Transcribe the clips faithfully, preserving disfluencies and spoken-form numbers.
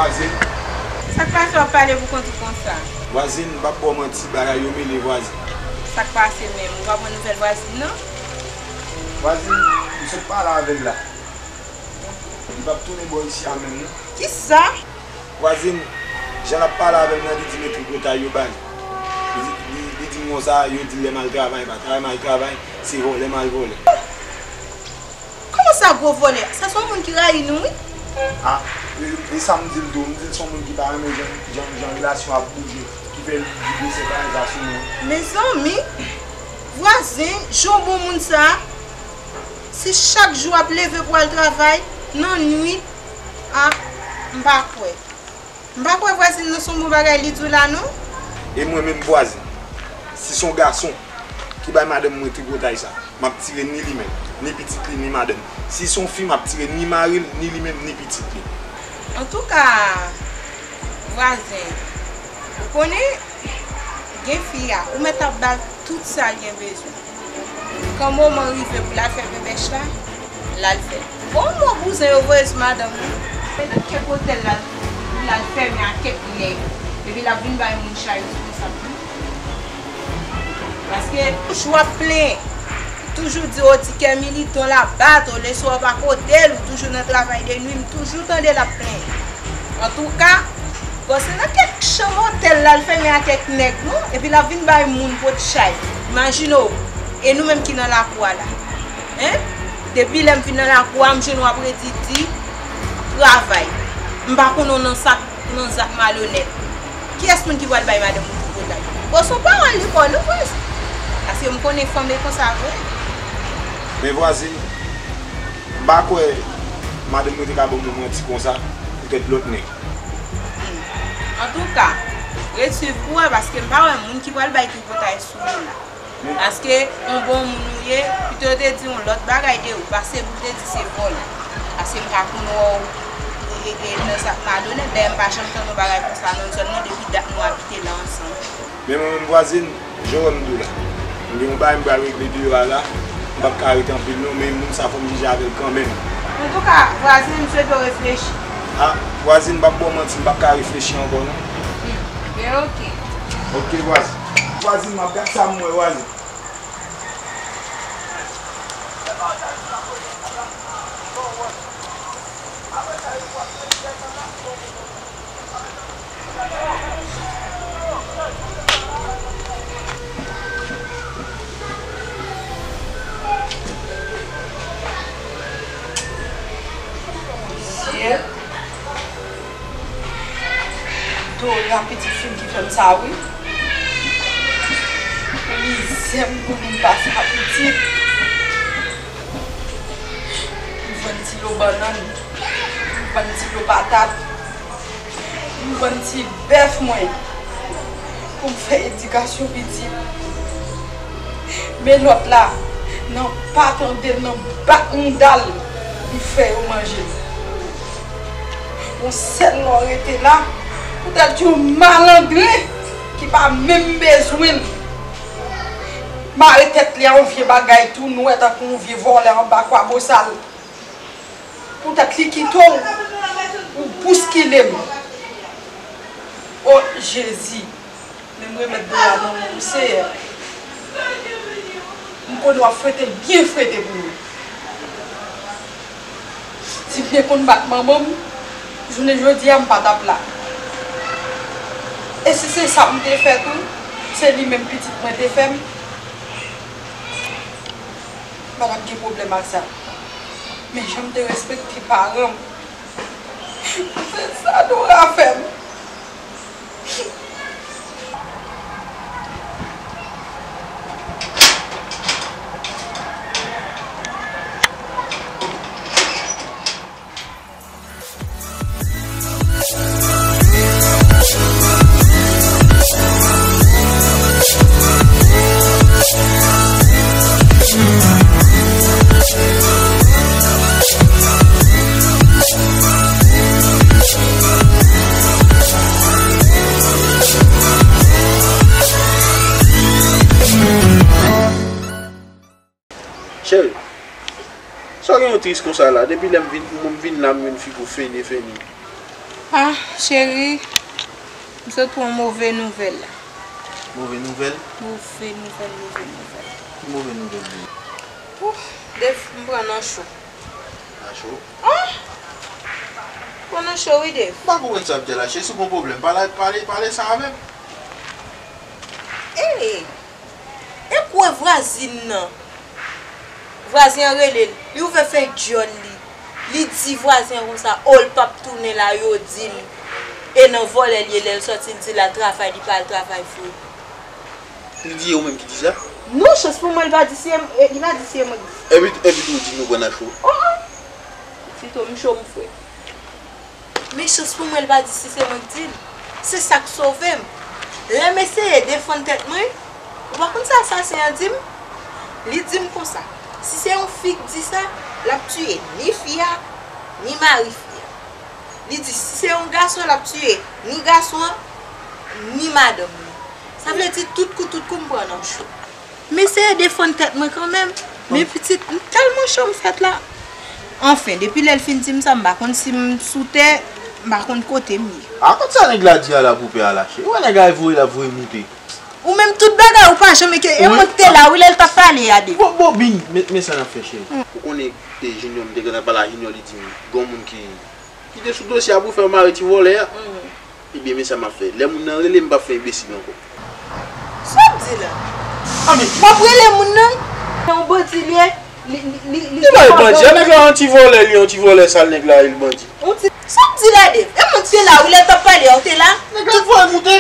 Vwazin. Sa k pase w ap pale pou kont ou konsa? Vwazin, m p ap ba w manti, bagay yo mele vwazin. Sa k pase menm? Ou pa pran nouvèl vwazin nan? Vwazin, m sot pale avè l la. Li p ap tounen bò isi a menm non. Kisa? Vwazin, jan l ap pale avè m nan, li di m e tripotay yo ba li. Li, li, li di m konsa, yo di l lè m al travay, pa travay m al travay, se vòlè m al vòlè. Kòman sa gwo vòlè? Sa se yon moun ki rayi nou wi. A, e, e sa m di l tou, m di l se yon moun ki pa renmen jan, jan, jan relasyon ap bouje, ki fè l di gwo sèt a eza sou nou. Mezanmi, vwazin, jan w bon moun sa, si chak jou w ap leve pou al travay, nan nwit, a, m pa kwè. M pa kwè vwazin nan se yon bon bagay li di w la non. E mwen menm vwazin, si se yon gason ki bay madanm mwen tripotay sa, m ap tire ni li menm, ni pitit li, ni madanm. Si se yon fi, m ap tire ni mari l, ni li menm, ni pitit li. Antouka, vwazen, ou konnen, gen fi a, ou mèt ap ba l tout sa l gen bezwen. Kan moman rive pou l al fè bebèch la, l al fè l. Bon, mwen bouzen yo voye sou madanm ou. Petèt kèk otèl la, l al fèmen ak kèk nèg. Epi l ap vin bay moun chay responsab tou. Paske toujou ap plenyen. Toujou di, o, ti kè militan l ap bat, o, leswa w pa kote l, ou toujou nan travay de nwi, m toujou tande l ap plenyen. Antouka, bon, se nan kèk chanm otèl l al fèmen ak kèk nèg, non? Epi l ap vin bay moun pot chay. Imajine w, e nou menm ki nan lakou a la? Hein? Depi lè m vin nan lakou a, m jwenn w ap redi di travay. M pa konnen w nan sa k nan zak malonèt. Kiyès moun ki pral bay madanm ou tripotay? Bon, se yon pawòl li ba w, non, vre? Paske m konnen fanm e konsa vre. Men vwazin, m pa kwè madanm mwen te ka ban mwen manti konsa poutèt lòt nèg. Hmm. Antouka, ret swiv pou wè, paske m pa wè moun ki pral bay tripotay sou nou la. Paske yon bon moun ou ye, pito yo te di yon lòt bagay de ou, pase pou te di se vòlè. Paske m pa konn wè w, e, e, e, nan zak malonèt, dayè m pa janm tande yon bagay konsa nan zòn nan depi dat nou abite la ansanm. Men mwen menm vwazin, jan w wè m di w la, m gen yon bagay m pral regle deyò a la, m p ap ka rete anpil non, men moun sa fò m jije avè l kanmenm. Antouka, vwazin, m swete w reflechi. A, vwazin, m p ap ba w manti, m p ap ka reflechi ankò non. Hmm, ben oke. Oke vwazin. Vwazin, m ap gad sa m wè vwazin. Mesye. Dora pitit fi m ki fè m sa wi. Mizè m pou moun pase a pitit. M vann ti lo bannann, m vann ti lo patat, m vann ti bèf mwen pou m fè edikasyon pitit. Men lòt la, nan pa tande l, nan bat mounda l, li fè yo manje l. Yon sèl lè w rete la, poutèt yon malandren ki pa menm bezwen l. Mare tèt li a yon vye bagay tou nwè tankou yon vye vòlè anba kwabosal. Poutèt li kite w, ou bouskile m. O Jezi, men m remèt Dora nan men w, Seyè. M konnen w ap frete l byen frete pou mwen. Si m te konn bat manman m, jounen jodi a m pa t ap la. E si se sa m te fè tou, se li menm pitit mwen te fè m, m pa t ap gen pwoblèm ak sa. Men jan m te respekte paran m, se sa Dora fè m. Cheri, sa w gen yon tris konsa la? Depi lè m vin, m vin la, m jwenn figi w fene, fene. Ah, cheri, m sot pran move nouvèl la. Move nouvèl? Move nouvèl, move nouvèl. Ki move nouvèl li ye? Ouh, Dave, m pran nan cho. Nan cho? Ah! Pran nan cho wi, Dave. M pa konprann sa w ap di a la, cheri, si w gen yon pwoblèm, pale, pale, pale sa avè m. Ee! E kwè vwazin nan. Vwazen an rele l, li ouvè fèy djòl li. Li di vwazen an konsa, o, l p ap tounen la, yo di l. E nan vòlè l ye, lè l sòti, l di l al travay, li pa al travay vre. Li di e ou menm ki di sa? Non, chans pou mwen, li pa di se, e, li pa di se mwen ki di. Epi, epi tou ou di nou pran nan cho. Oh, oh. Tito, m cho, m fre. Men chans pou mwen, li pa di si se mwen k di l. Se sa k sove m. Lè m eseye defann tèt mwen, ou pa konn sa asasen an di m? Li di m konsa, si se yon fi k di sa, l ap tiye ni fi a, ni mari fi a. Li di si se yon gason, l ap tiye ni gason an, ni madanm li. Sa vle di tout kou, tout kou m pran nan cho. M eseye defann tèt mwen kanmenm. Men pitit, m tèlman cho m fèt la. Anfen, depi lè l fin di m sa, m pa konn si m sou tè, m pa konn kote m ye. A, kot sa nèg la di a la pou pè a lache? Ou wè nèg la voye, l ap voye moute. Ou menm tout bagay, ou pa janm eke, e mwen ki te la, wi, lè l t ap pale a de. Bon, bon, bing, men, men sa n ap fè, cheri. Ou konnen, e, Junior, m te gentan pale a Junior, li di m, gon moun ki ki te sou dosye a pou fè yo mare ti vòlè a. Ebyen, men sa m ap fè. Lè moun nan rele m, m p ap fè enbesil ankò. Sa w ap di la? W ap rele moun nan? Se yon bandi li ye? Li, li, li, li, li pa yon bandi. Nèg la yon ti vòlè, li yon ti vòlè sal, nèg la, li bandi. Sa w ap di la, Dave? E moun ki te la, wi, lè l t ap pale a, ou te la? Nèg la voye moute.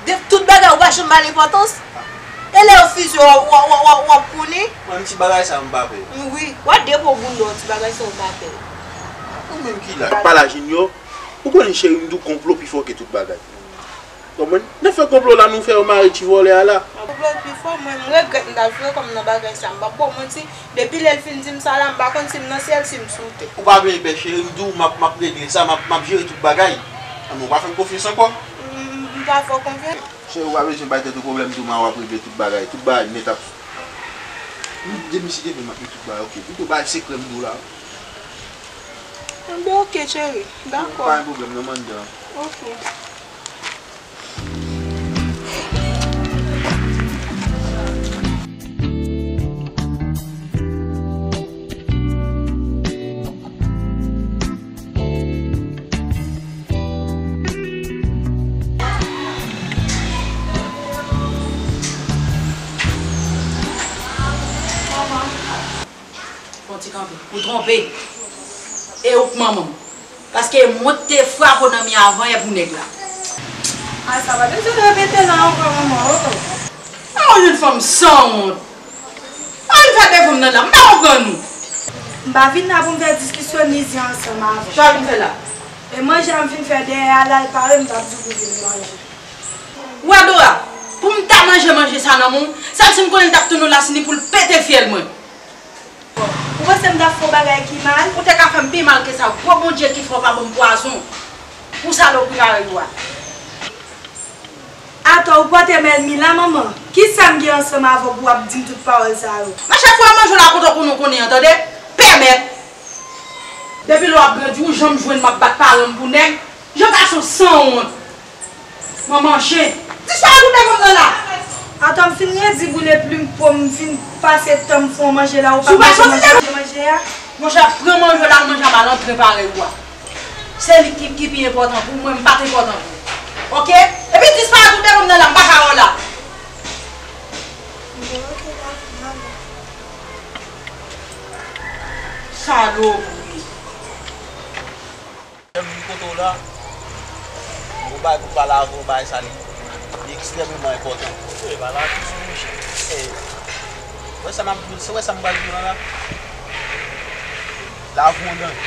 Dave, tout bagay ou pa janm ba l enpòtans. E lè yo fizye w, w, w, w, w ap konnen. Mwen, ti bagay sa, m pa pè. Wi, w ap depo boul nan ti bagay sa, ou pa pè. Ou menm ki la, pa la Junior. Ou konnen cheri m di w konplo pi fò ke tout bagay. Konprann? Nan fè konplo la, nou fè yo mare ti vòlè a la. Konplo pi fò, mwen, m regrèt m ta jwe kòm nan bagay sa. M p ap ba w manti. Depi lè l fin di m sa la, m pa konn si m nan syèl, si m sou tè. Ou pa bezwen pè, cheri, m di w m ap, m ap regle sa, m ap, m ap jere tout bagay. Ann, ou pa fè m konfyans ankò. M, m pa fè w konfyans. Cheri, ou pa bezwen bay tèt ou pwoblèm, di w m a w ap regle tout bagay. Tout bagay nèt ap. M demisyon demen m ap met tout bagay, oke. Pito bay sekrè m di w la. Enben, oke, cheri. Dakò. Pa gen pwoblèm, non, m anndan. Oke. Fè yon ti kanpe. Ou twonpe. E ou k manman m. Paske mwen te frape w nan mi avan yè pou nèg la. A, sa pa bezwen repete la ankò, manman, o. A, yon jèn fanm sanwont. A, vin fè devan m nan la, m pa konprann ou. M pa vin la pou m fè diskisyon ni zen ansanm avè w. Sa w vin fè la? E manje a m vin fè dèyè a la, l pare, m t ap di w pou vin manje. Ou wè Dora, pou m ta manje manje sa nan men w, sèl si m konnen l t ap tounen w la, se ni pou l pete fyèl mwen. Ou panse m t ap fè yon bagay ki mal? Ou te ka fè m pi mal ke sa. Gwo Bondye ki fè w pa ban m pwazon pou salopri parèy ou a. Atò, ou pote m ènmi la, manman? Kisa m gen ansanm avè w pou w ap di m tout pawòl sa yo? Machè, fò w manje w la kote w konnen w konnen an, tande? Pèmèt. Depi lè w ap grandi, ou janm jwenn m ap bat paran m pou nèg? Jan gason sanwont. Manman chen. Disparèt ou devan m nan la. Atò, m fin redi boule plim po m, m fin pase tan m fè w manje la, ou pa manje manje a. Monchè, pran manje w la, al manje a malandren parèy ou a. Se li ki, ki pi enpòtan pou mwen, m pa t enpòtan pou ou. Oke? Epi disparèt ou devan m nan la, m pa ka wè w la. Salopri. Lè m vin kote w la, m gon bagay pou m pale avè w, bagay sa li, li ekstrèmeman enpòtan. Wi, pale ak ou sou monchè. E, wè sa m ap di w, se wè sa m pral di w la la? Lavi w an danje.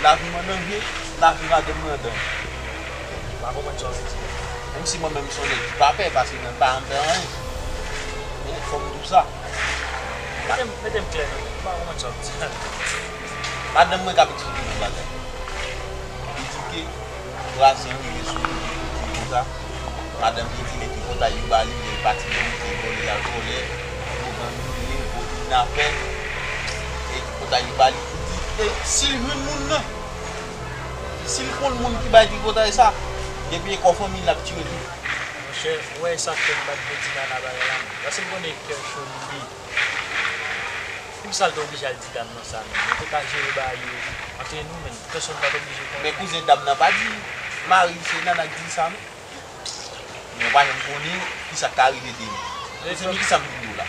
Lavi m an danje, lavi madanm mwen an danje. M pa konprann sa w vle di. Menm si mwen menm se yon nèg ki pa pè, paske mwen pa ann pè anyen. Men fò m di w sa. Mete m, mete m klè non, m pa konprann sa w ap di. Madanm mwen k ap eksplike m yon bagay. Li di ke vwazen an rive sou li, li di konsa, madanm li di li ki pòtay yo ba li, li pati nan moute vòlè, l al vòlè, gwo gang li ye, gwo kidnapè, e ki pòtay yo ba li pou di, e si l jwenn moun nan, Si l konn moun ki bay tripotay sa, depi e kò fanmi l ap tire tou. Monchè, ou wè sa k fè m pa t vle di Nana bagay la? Paske m konnen kè cho li ye. Poukisa l te oblije al di dam nan sa menm? Yo te ka jere bagay yo antre nou menm. Pèsonn pa t oblije konnen. Men kouzen, dam nan pa di mari l se Nana k di l sa non. Men w pa janm konnen kisa k ka rive demen. Se men kisa m vin di w la.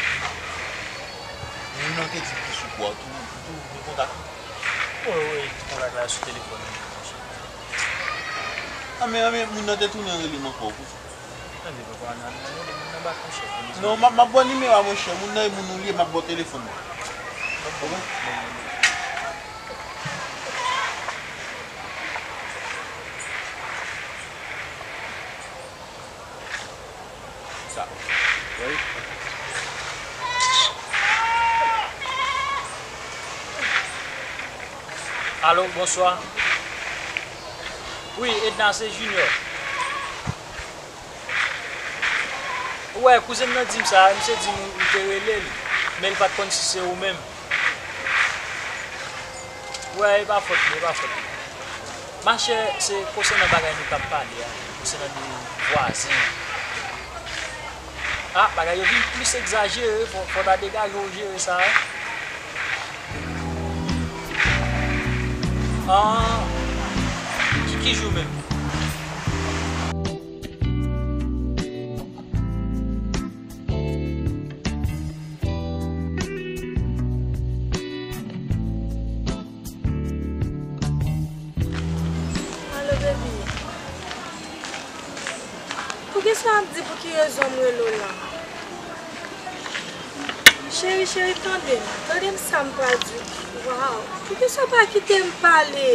Moun nan te di l ki sou kou a, ou tou, ou tou gen kontak li? Wi, wi, kontak la sou telefòn li. Anben, anben, moun nan te tounen rele m ankò. Anben, papa, nan, nan, nan, nan bat monchè. Non, m ap, m ap ba w nimewo a, monchè. Moun nan e moun ou li ye, m ap ba w telefòn nan. Oke? Sa. Wi. Alo, bonswa. Wi, Edna, se Junior. Ou wè, kouzen m nan di m sa, misye di m ou te rele l, men l pa t konn si se ou menm. Wè, e pa fòt li, e pa fòt li. Machè, se konsènan bagay nou t ap pale a, konsènan nou vwazen an. A, bagay yo vin plis egzajere, fò, fò w ta degaje w jere sa, wi. An, ki, ki jou menm? Alo, baby. Poukisa w ap di pou ki rezon m rele w la? Cheri, cheri, tande m. Tande m sa m pral di w. Waw. Poukisa w pa kite m pale?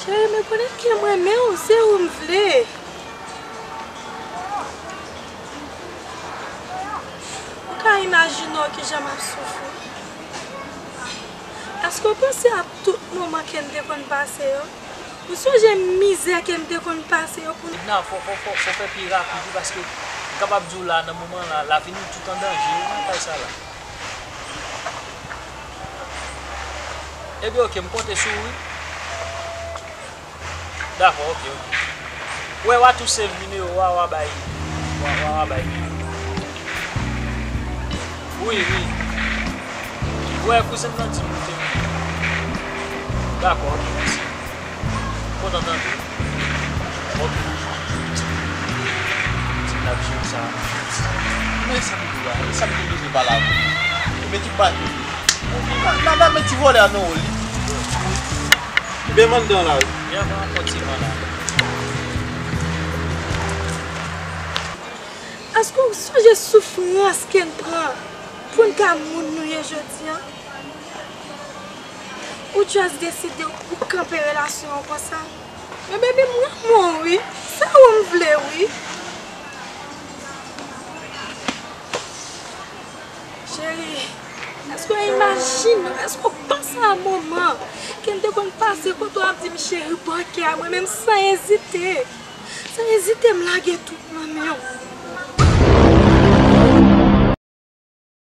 Cheri, men konnen ke m renmen w, se ou m vle. Ou ka imajine w kijan m ap soufri? Èske w panse a tout moman ke n te konn pase yo? Ou sonje mizè ke n te konn pase yo pou n... Edna, fò, fò, fò, fò fè pi rapid, wi, paske m kapab di w la, nan moman la, lavi nou tout an danje, wi, nan kay sa la. Ebyen, oke, m konte sou ou, wi. Dakò, oke, oke. Wè, w a tou save nimewo a, w a bay, w a, w a, w a bay. Wi, wi. Wè, kouzen m nan di m ou te vini. Dakò, oke, mèsi. Kontan tande w. Oke. Ti n ap jere sa. Men sa m di w la, sa m te bezwen pale avè w. Ebyen, tout bagay. Nan, nan, nan, men ti vòlè a nan wòl li. Byen m anndan la wi. Byen, mwen kontinye la. Èske w sonje soufrans ke n pran pou n ka moun nou ye jodi a? Ou just deside ou kanpe relasyon an konsa? Men baby, m renmen w wi. Se ou m vle wi. Cheri, èske w imajine, èske w panse a moman ke n te konn pase kote w ap di m cheri bò kè a, mwen menm san ezite, san ezite m lage tout nan men w.